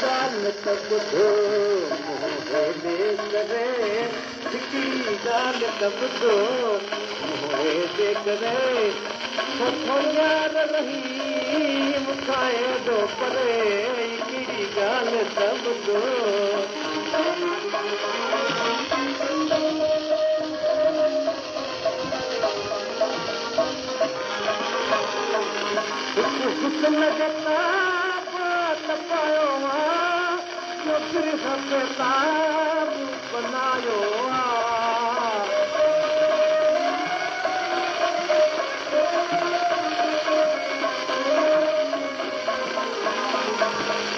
ॻाल्हि त ॿुधो मोहे करे, हिकिड़ी ॻाल्हि त ॿुधो मोहे करे। थो यार रहीम खां एॾो परे, हिकिड़ी ॻाल्हि त ॿुधो। हुस्न जो ताब तपायो आहे, ॿियो ताब बनायो आहे।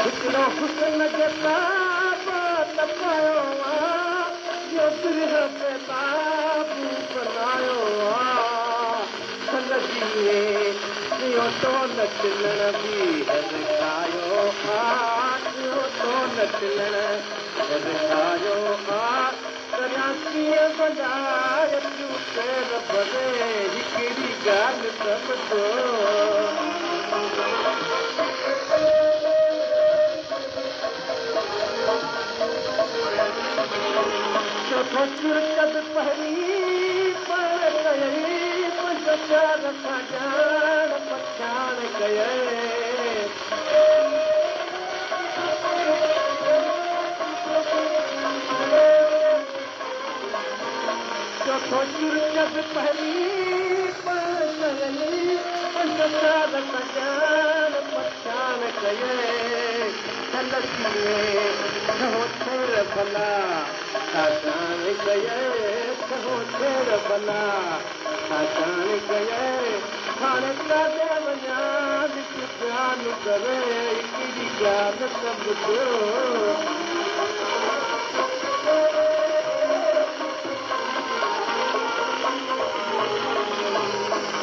हिकिड़ो हुस्न जो ताब तपायो आहे, ॿियो ताब बनायो आहे। इहो तो नचलण ॿीहर खायो आहे, इहो तो नचलण खायो आहे। करियां कीअं भला अखियूं पेर भरे, हिकिड़ी ॻाल्हि त ॿुधो। चोथों चुरकद पहिरीं पाण कयई, पंहिंजो प्यार सां ॼाण पछाण कयई। चोथों चुरकद पहिरीं पाण कयई, पंहिंजो प्यार सां ॼाण पछाण कयई। छहो छेड़ भला छाकाण कयई, छहो छेड़ भला छाकाण कयई। हाणे काॾे वञा ॾिस ध्यानु करे, हिकिड़ी ॻाल्हि त ॿुधो।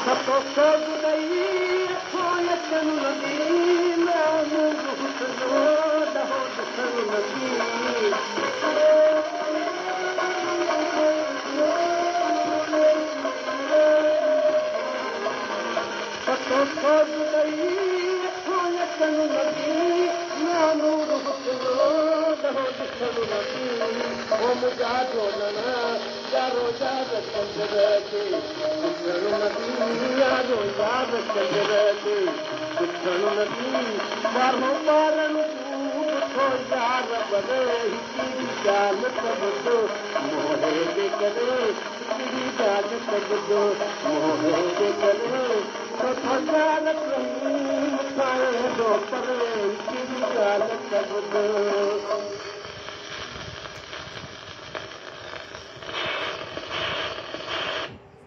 सतो सोग ॾेई अखो अचनि लॻी, हुस्नो ॾहो ॾिसण लॻी। सतो सोग ॾेई अखो अचनि लॻी, नूर हुस्नो ॾहो ॾिसण लॻी। ओ मुंहिंजा ढोलण यारो यार चंद्र ते ॾिसण लॻी, यारो यार चंद्र ते ॾिसण लॻी। ॿारहो ॿारनि थो यार बरे, हिकिड़ी ॻाल्हि त ॿुधो मोहे जे करे, हिकिड़ी ॻाल्हि त ॿुधो मोहे जे करे। चोथो यार रहीम खां एॾो परे, हिकिड़ी ॻाल्हि त ॿुधो।